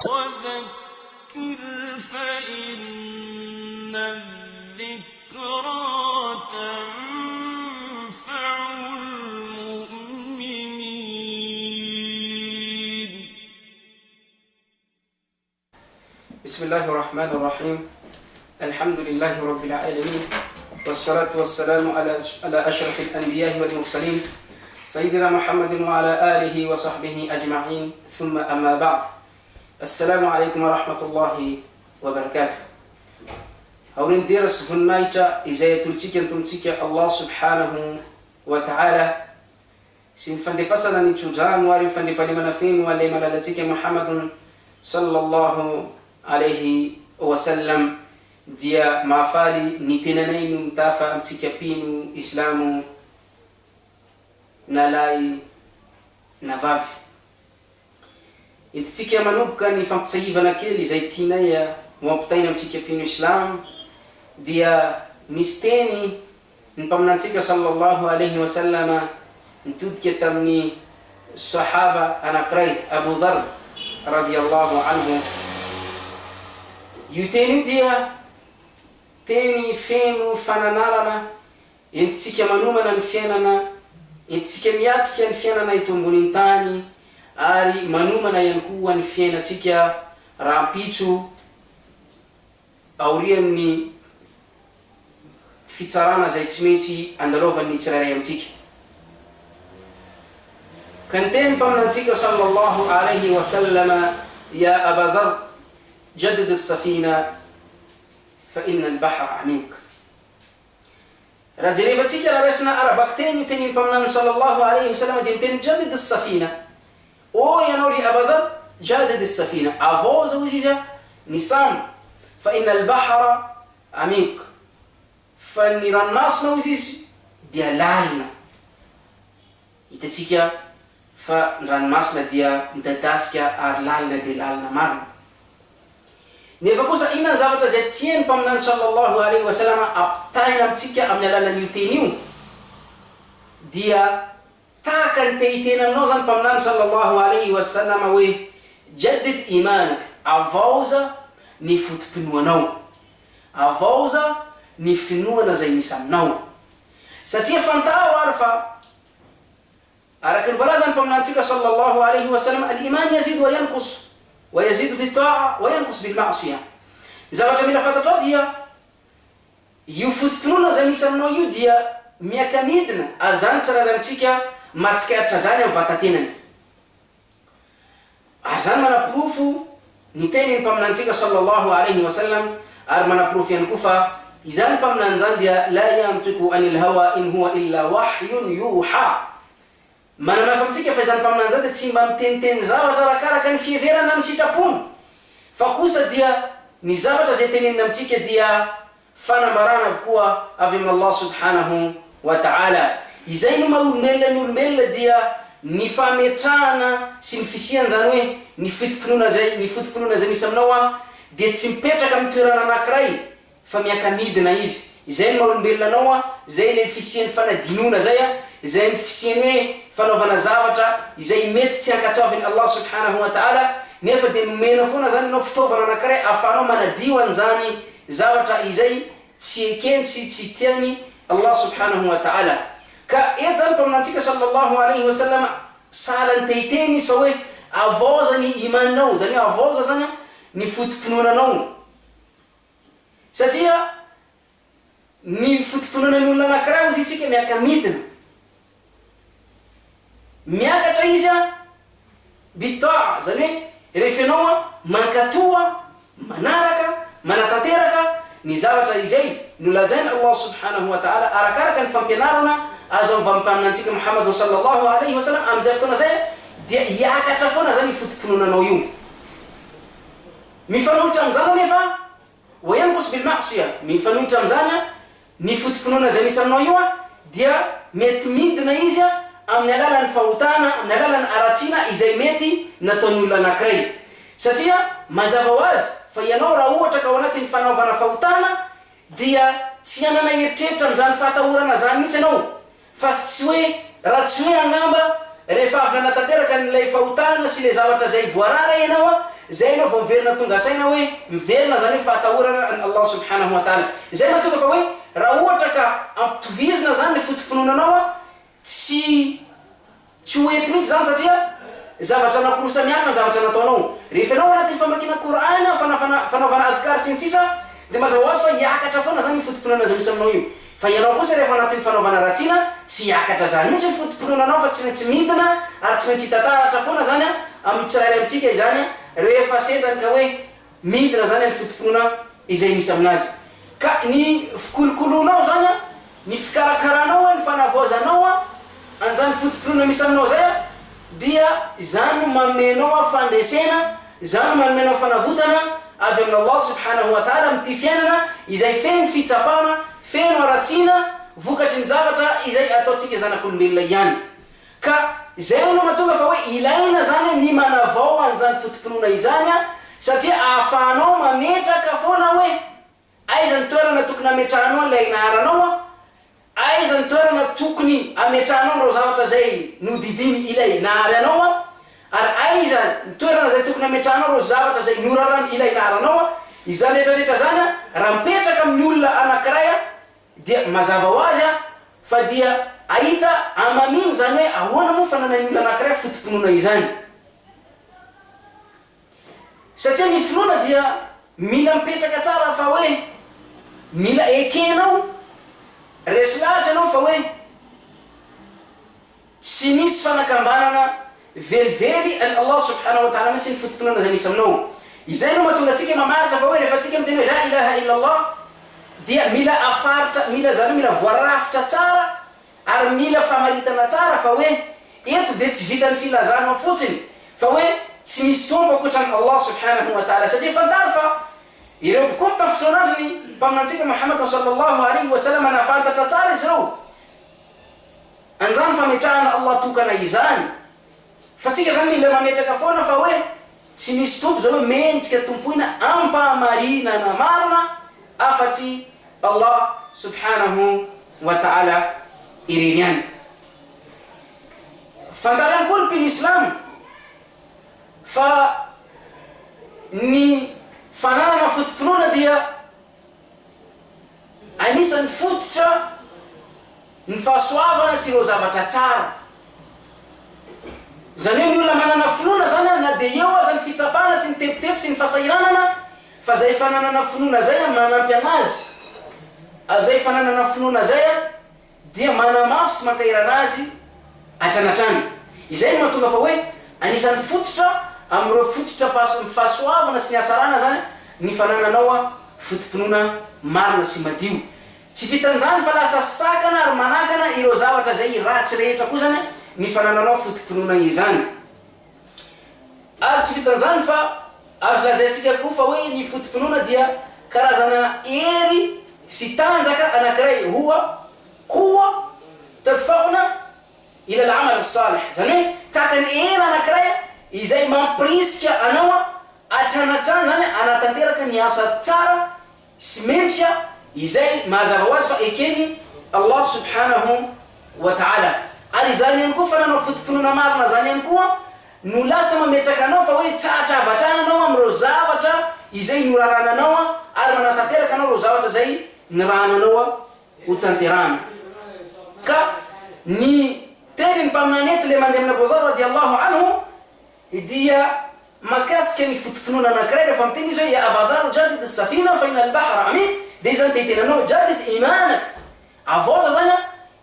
وذكر فإن الذكرى تنفع المؤمنين. بسم الله الرحمن الرحيم الحمد لله رب العالمين والصلاة والسلام على على أشرف الأنبياء والمرسلين سيدنا محمد وعلى آله وصحبه أجمعين ثم أما بعد السلام عليكم ورحمة الله وبركاته Aorian'ny dera sy voninahitra izay atolotsika ny Tompontsika Allah subhanahu wa ta'ala sy ny fandefasana ny tso-drano ary ny fandriampahalemana feno ho an'ilay malalantsika Muhammadun sallallahu alaihi wa sallam dia mahafaly ny tenanay no mitafa amintsika mpino islamo na lahy na vavy. Entintsika manomboka ny fampitsahivana kely izay tianay ho ampitaina amintsika mpino Islam dia nisy teny ny Mpaminantsika sallallahu alaihi wa sallama nitodika tamin'ny Sahaba anankiray Abu Dharr radiyallahu anhu. Io teny io dia teny feno fananarana Entintsika manomana ny fiainana, entintsika miatrika ny fiainana eto ambonin'ny tany ary manomana ihany koa ny fiainantsika rahampitso aorian'ny fitsarana izay tsy maintsy andalovan'ny tsirairay amintsika. Ka niteny ny Mpaminantsika sallallahu alaihi wa sallama, Ya Aba Dharr, jaddid as-safina fa inna al-bahra amiq. Raha jerevantsika, raha raisina ara-bakiteny io tenin'ny Mpaminany sallallahu alaihi wa sallam dia miteny jadid as-safina, Ô ianao ry Aba Dharr, jadid as-safina, avaoza hozy izy ny sambo, fa inna al-bahra amiq, fa ny ranomasina hozy izy dia lalina. Hitantsika fa ny ranomasina dia midadasika ary lalina dia lalina marina. Nefa kosa inona ny zavatra izay tian'ny Mpaminany sallallahu alaihi wa sallam ampitaina amintsika amin'ny alalan'io teny io? Dia tahaka ny te hiteny aminao izany Mpaminany sallallahu alaihi wa sallam hoe, Jaddid imanak, avaoza ny foto-pinoanao, avaoza ny finoana izay misy aminao. Satria fantaro ary fa araka ny voalazan'ny Mpaminanintsika sallallahu alaihi wa sallam, Al-iman yazid wa yanqus, wa yazid bit-ta'a wa yanqus bil-ma'siyah. Ny zavatra mila fantatrao dia io foto-pinoana izay misy aminao io dia miaka-midina ary izany tsirairay amintsika mahatsikaritra izany amin'ny vata-tenany. Ary izany manaporofo ny tenin'ny Mpaminanintsika sallallahu alaihi wa sallam, ary manaporofo ihany koa fa izany Mpaminany izany dia la yantiqu anil hawa in huwa illa wahyun yuha. Manamafy amintsika fa izany Mpaminany izany dia tsy mba miteniteny zavatra arakaraka ny fiheverana ny sitrapony, fa kosa dia ny zavatra izay teneniny amintsika dia Fanambarana avokoa avy amin'i Allah subhanahu wa ta'ala. Izay no maha olombelona ny olombelona dia ny fametrahana sy ny fisiany izany hoe ny foto-pinoana izay ny foto-pinoana izay misy aminao an dia tsy mipetraka amin'ny toerana anankiray fa miaka-midina izy. Izay no maha olombelona anao an, izay ilay fisian'ny fanadinoana izay an, izay ny fisian'ny hoe fanaovana zavatra izay mety tsy ankatoavin'i Allah subhanahu wa ta'ala nefa dia nomena foana izany ianao fitaovana anankiray ahafahanao manadio an'izany Zavatra izay tsy ekeny sy tsy tiany Allah subhanahu wa ta'ala. Ka eto zany Mpaminantsika sallallahu alaihi wa sallam sahala ny te hiteny izy fa hoe avaoza ny iman-nao, zany hoe avaoza zany ny foto-pinoananao. Satria ny foto-pinoanan'ny olona anankiray hozy isika miaka-midina. Miakatra izy an, bita'a, izany hoe rehefa ianao an mankatò an, manaraka, manatanteraka ny zavatra izay nolazain' Allah subhanahu wa ta'ala arakaraka ny fampianarana azo avy amin'ny Mpaminantsika Muhammadun sallallahu alaihi wa sallam, amin'izay fotoana izay an dia hiakatra foana izany io foto-pinoananao io. Mifanohitra amin'izany anefa, wa yanqus bil ma'siyah, mifanohitra amin'izany an, Ny foto-pinoana izay misy aminao io dia mety midina izy amin'ny alalan'ny fahotana, amin'ny alalan'ny haratsiana izay mety nataon'ny olona anankiray. Satria mazava ho azy fa ianao raha ohatra ka ao anatin'ny fanaovana fahotana dia tsy hanana eritreritra amin'izany fahatahorana izany mihitsy ianao Fa tsy hoe, raha tsy hoe angamba, rehefa avy nanatanteraka an'ilay fahotana sy ilay zavatra izay voarara ianao, Izay ianao vao miverina tonga saina hoe miverina izany hoe fahatahorana an'i Allah subhanahu wa ta'ala. Izay mahatonga fa hoe raha ohatra ka ampitovizina izany ny foto-pinoananao an, tsy tsy ho hety mihitsy izany satria zavatra anankiroa samihafa ny zavatra nataonao. Rehefa ianao ao anatin'ny famakiana Kor'âny, fanafana fanaovana adhkar sy ny sisa dia mazava ho azy fa hiakatra foana izany io foto-pinoana izay misy aminao io. Fa ianao kosa rehefa anatin'ny fanaovana ratsiana, tsy hiakatra izany mihitsy ny foto-pinoana anao fa tsy maintsy midina ary tsy maintsy hita taratra foana izany amin'ny tsirairay amintsika izany rehefa sendra ny ka hoe midina izany ny foto-pinoana izay misy aminazy. Ka ny fikolokoloanao izany, ny fikarakaranao, ny fanavaozanao an'izany foto-pinoana misy aminao izay dia izany no manome anao fandresena, izany no manome anao fanavotana avy amin'Allah subhanahu wa ta'ala amin'ity fiainana izay feno fitsapana, feno haratsiana vokatry ny zavatra izay ataontsika zanak'olombelona ihany. Ka izay no mahatonga fa hoe ilaina izany ny manavao an'izany foto-pinoana izany satria ahafahanao mametraka foana hoe Aiza ny toerana tokony hametrahanao an'ilay naharanao an? Aiza ny toerana tokony hametrahanao an'ireo zavatra izay nodidiany ilay nahary anao an? Ary aiza ny toerana izay tokony hametrahanao ireo zavatra izay norarany ilay naharanao an? Izany rehetra rehetra izany an, raha mipetraka amin'ny olona anankiray an, dia mazava ho azy an, fa dia hahita hamamiana izany hoe ahoana moa fananan'ny olona anankiray foto-pinoana izany. Satria ny finoana dia mila mipetraka tsara fa hoe mila ekenao, resy lahatra ianao fa hoe tsy misy fanakambanana velively an'i Allah subhanahu wa ta'ala mihitsy ny foto-pinoana izay misy aminao. Izay no mahatonga antsika mamaritra fa hoe rehefa antsika miteny hoe la ilaha illallah dia mila afaritra, mila izany hoe mila voarafitra tsara Ary mila famaritana tsara fa hoe eto dia tsy vitan'ny filazana fotsiny fa hoe tsy misy Tompo ankoatran'i Allah subhanahu wa ta'ala satria fantaro fa ireo mpikomy tamin'ny fotoan'androny Mpaminantsika Muhammad sallallahu alaihi wa sallam nahafantatra tsara izy ireo an'izany fametrahana Allah tokana izany fa tsika izany mila mametraka foana fa hoe tsy misy Tompo izany hoe mendrika tompoina am-pahamarinana marina afa-tsy Allah subhanahu wa ta'ala irery ihany. Fantaro ihany koa ry mpino islamo fa ny fananana foto-pinoana dia anisan'ny fototra ny fahasoavana sy ireo zavatra tsara. Izany hoe ny olona manana finoana izany na dia eo aza ny fitsapana sy ny tebiteby sy ny fahasahiranana fa izay fananana finoana izay manampy anazy, izay fananana finoana izay dia manamafy sy mankahery anazy hatrany hatrany. Izay no mahatonga fa hoe anisan'ny fototra amin'ireo fototra fahasoavana sy ny hatsarana izany ny fanananao foto-pinoana marina sy madio. Tsy vitan'izany fa lasa sakana ary manakana ireo zavatra izay ratsy rehetra koa izany ny fanananao foto-pinoana izany. Ary tsy vitan'izany fa azo lazaintsika koa fa hoe ny foto-pinoana dia karazana hery sy tanjaka anankiray huwa quwwa tadfa'una ila al-amal as-salih, izany hoe tahaka ny hery anankiray izay mampirisika anao hatrany hatrany izany hanatanteraka ny asa tsara sy mendrika izay mazava ho azy fa ekeny Allah subhanahu wa ta'ala. Ary izany ihany koa fananao foto-pinoana marina izany ihany koa no lasa mametraka anao fa hoe tsatra avy hatrany anao amin'ireo zavatra izay norarana anao ary manatanteraka anao ireo zavatra izay nirahana anao ho tanterahana. Ka ny tenin'ny Mpaminany eto ilay mandeha amin'i Abu Dharr radiallahu anhu dia Mahakasika ny foto-pinoana anankiray, rehefa miteny izy hoe, Ya Aba Dharr jadid as-safina fa inna al-bahra amiq, dia izy zany te hiteny aminao, jadid imanak, avaoza zany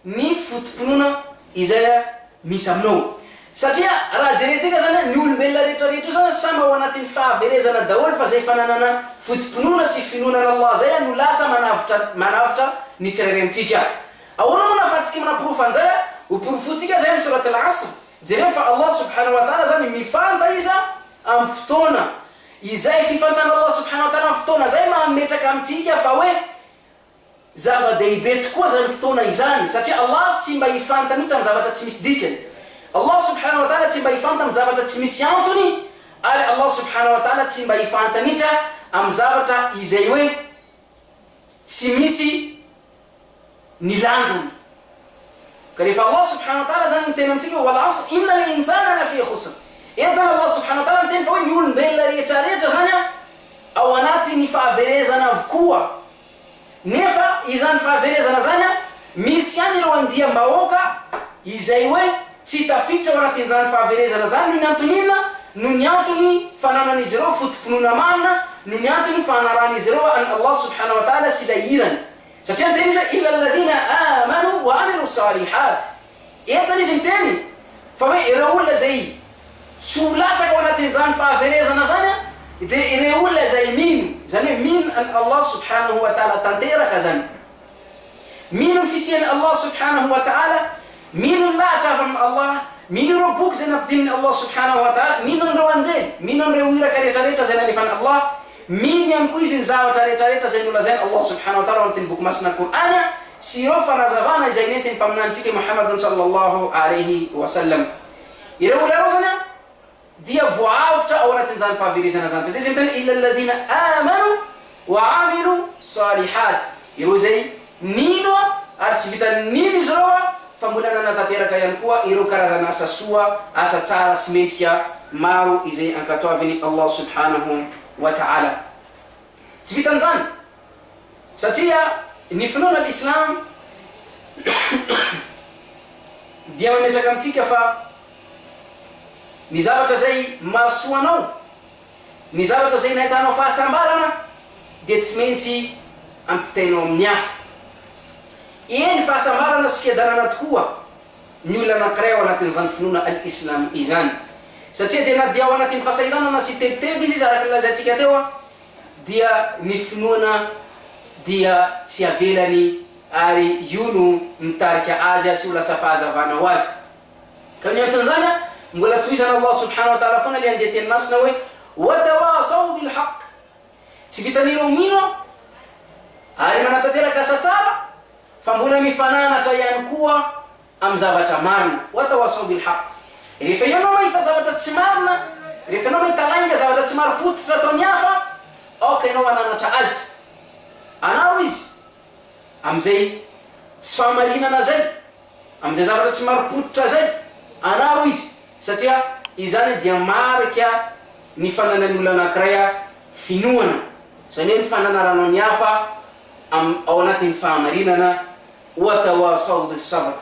ny foto-pinoana izay misy aminao. Satria raha jerentsika zany, ny olombelona rehetra rehetra io zany samy ao anatin'ny fahaverezana daholo fa zay fananana foto-pinoana sy finoana an'Allah zay no lasa manavotra manavotra ny tsirairay amintsika. Ahoana moa no ahafahantsika manaporofa an'izay? Ho porofointsika zay amin'ny Sorat Al-Asr. Jereo fa Allah subhanahu wa ta'ala zany mifanta izy amin'ny fotoana. Izay fifantan'Allah subhanahu wa ta'ala amin'ny fotoana izay mametraka amintsika fa hoe zava-dehibe tokoa izany fotoana izany satria Allah tsy mba hifanta mihitsy amin'ny zavatra tsy misy dikany. Allah subhanahu wa ta'ala tsy mba hifanta amin'ny zavatra tsy misy antony ary Allah subhanahu wa ta'ala tsy mba hifanta mihitsy amin'ny zavatra izay hoe tsy misy ny lanjany. Ka rehefa Allah subhanahu wa ta'ala zany miteny amintsika hoe wal asr inna al insana lafi khusr. Eto zany Allah subhanahu wa ta'ala miteny fa hoe ny olombelona rehetra rehetra zany an, ao anatin'ny fahaverezana avokoa. Nefa izany fahaverezana izany an, misy ihany ireo andiam-bahoaka izay hoe tsy tafiditra ao anatin'izany fahaverezana izany noho ny antony inona? Noho ny antony fananan'izy ireo foto-pinoana marina, noho ny antony fanarahan'izy ireo an'i Allah subhanahu wa ta'ala sy ilay irany. Satria niteny izy hoe, illa alladhina amanu wa amilu salihat. Entana izy miteny fa hoe ireo olona izay tsy ho latsaka ao anatin'izany fahaverezana izany dia ireo olona izay mino, izany hoe mino an'i Allah subhanahu wa ta'ala tanteraka izany. Mino ny fisian'i Allah subhanahu wa ta'ala, mino ny lahatra avy amin'i Allah, mino ireo boky izay nampidinin'i Allah subhanahu wa ta'ala, mino an'ireo anjely, mino an'ireo iraka rehetrarehetra izay nalefan'i Allah, mino ihany koa izy ny zavatra rehetrarehetra izay nolazain'i Allah subhanahu wa ta'ala ao anatin'ny boky masina Kor'âny, sy ireo fanazavana izay nentin'ny Mpaminanintsika Muhammadun sallallahu alaihi wa sallam. Ireo olona ireo izany dia voaavotra ao anatin'izany fahaverezana izany, satria izy miteny illa alladhina amanu wa amilu salihat, ireo izay nino ary tsy vitan'ny nino izy ireo fa mbola nanatanteraka ihany koa ireo karazana asa soa, asa tsara sy mendrika maro izay ankatoavin'i Allah subhanahu wa ta'ala. Tsy vitan'izany, Satria ny finoana al-Islam dia mametraka amintsika fa ny zavatra izay mahasoa anao, ny zavatra izay nahitanao fahasambarana dia tsy maintsy ampitainao amin'ny hafa. Eny, fahasambarana sy fiadanana tokoa ny olona anankiray ao anatin'izany finoana al-Islam izany. Satria dia na dia ao anatin'ny fahasahiranana sy tebiteby izy, araka ny lazaintsika teo, dia ny finoana dia tsy avelany ary io no mitarika azy sy ho lasa fahazavana ho azy. Ka ny anton'izany mbola tohizana Allah subhanahu wa ta'ala foana ilay andian-teny masina hoe, Wa tawasaw bil haqq. Tsy vitan'ireo mino ary manatanteraka asa tsara fa mbola mifananatra ihany koa amin'ny zavatra marina, wa tawasaw bil haq. Rehefa ianao mahita zavatra tsy marina, rehefa ianao mahita lainga, zavatra tsy marim-pototra ataon'ny hafa, aoka ianao hananatra azy. Anaro izy amin'izay tsy fahamarinana izay, amin'izay zavatra tsy marim-pototra izay, anaro izy, satria izany dia marika ny fananan'ny olona anankiray finoana, izany hoe ny fananaranao ny hafa ao anatin'ny fahamarinana. Wa tawasaw bis sabr.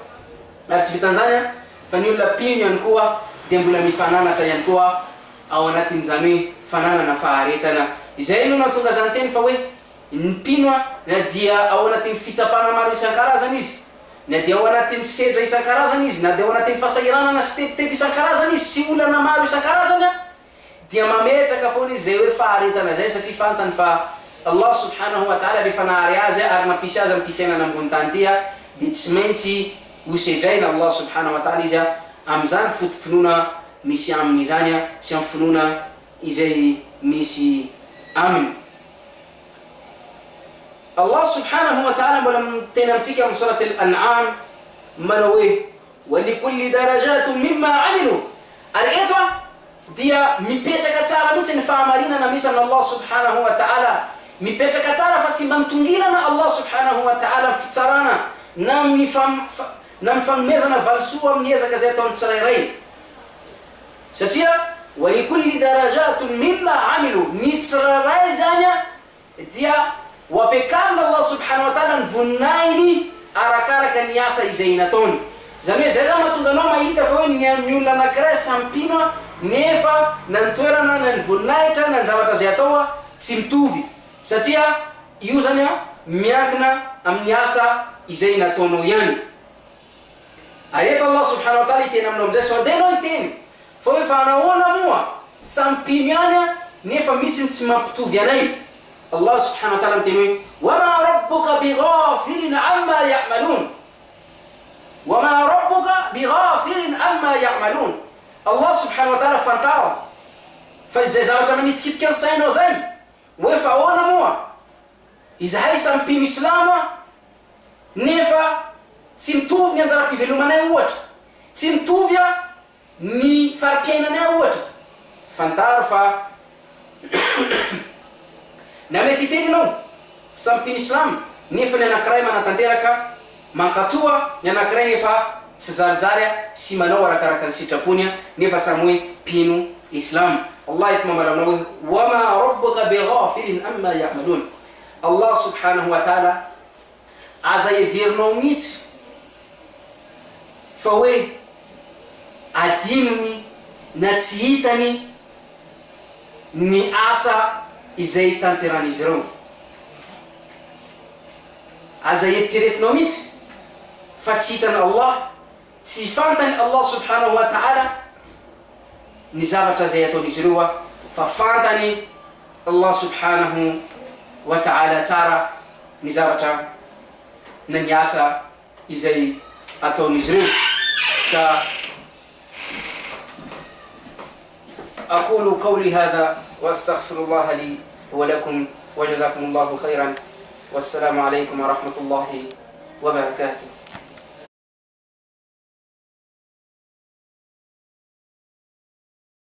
Ary tsy vitan'izany an, fa ny olona mpino ihany koa dia mbola mifananatra ihany koa ao anatin'izany hoe fananana faharetana. Izay no nahatonga izany teny fa hoe ny mpino an, na dia ao anatin'ny fitsapana maro isan-karazany izy, na dia ao anatin'ny sedra isan-karazany izy, na dia ao anatin'ny fahasahiranana sy tebiteby isan-karazany izy sy olana maro isan-karazany an, dia mametraka foana izy izay hoe faharetana izay satria fantany fa Allah subhanahu wa ta'ala rehefa nahary azy ary nampisy azy amin'ity fiainana ambony tany ity dia tsy maintsy ho sedraina Allah subhanahu wa ta'ala izy amin'izany foto-pinoana misy aminy izany sy amin'ny finoana izay misy aminy. Allah subhanahu wa ta'ala mbola miteny amintsika amin'ny sourate Al-An'am manao hoe. Wa likulli darajatun mimma amilu, ary eto dia mipetraka tsara mihitsy ny fahamarinana misy amin'i Allah subhanahu wa ta'ala, mipetraka tsara fa tsy mba mitongilana Allah subhanahu wa ta'ala amin'ny fitsarana na amin'ny na amin'ny fanomezana valisoa amin'ny ezaka izay ataon'ny tsirairay, satria wa likulli darajatun mimma amilu, ny tsirairay izany dia ho ampiakarina Allah subhanahu wa ta'ala ny voninahiny arakaraka ny asa izay nataony. Izany hoe izay zany mahatonga anao mahita fa hoe ny ny olona anankiray samy mpino a, nefa na ny toerana na ny voninahitra na ny zavatra izay atao a tsy mitovy satria io zany a miankina amin'ny asa izay nataonao ihany. Ary eto Allah subhanahu wa ta'ala hiteny aminao amin'izay sao dia ianao hiteny fa hoe fa nahoana moa samy mpino ihany a nefa misy ny tsy mampitovy anay. Allah subhanahu wa ta'ala miteny hoe, Wa ma rabbuka bighafilin amma ya'malun. Wa ma rabbuka bighafilin amma ya'malun. Allah subhanahu wa ta'ala fantaro fa izay zavatra manitikitika ny sainao izay hoe fa ahoana moa izahay samy mpino islamo a Nefa tsy mitovy ny anjaram-pivelomanay ohatra, tsy mitovy ny fari-piainanay ohatra. Fantaro fa na mety hiteny ianao, samy mpino islam, nefa ny anankiray manatanteraka mankatoa, ny anankiray nefa. tsy zarizary sy manao arakaraka ny sitrapony nefa samy hoe mpino islam. Allah eto mambara aminao hoe, Wa ma rabbuka bighafilin amma ya'malun. Allah subhanahu wa ta'ala aza heverinao mihitsy fa hoe adinony na tsy hitany ny asa izay tanteran'izy ireo. Aza eritreretinao mihitsy fa tsy hitan'i Allah, tsy fantan'i Allah subhanahu wa ta'ala ny zavatra izay ataon'izy ireo fa fantany Allah subhanahu wa ta'ala tsara ny zavatra na ny asa izay ataon'izy ireo ka أقول قولي هذا وأستغفر الله لي ولكم وجزاكم الله خيرا والسلام عليكم ورحمة الله وبركاته.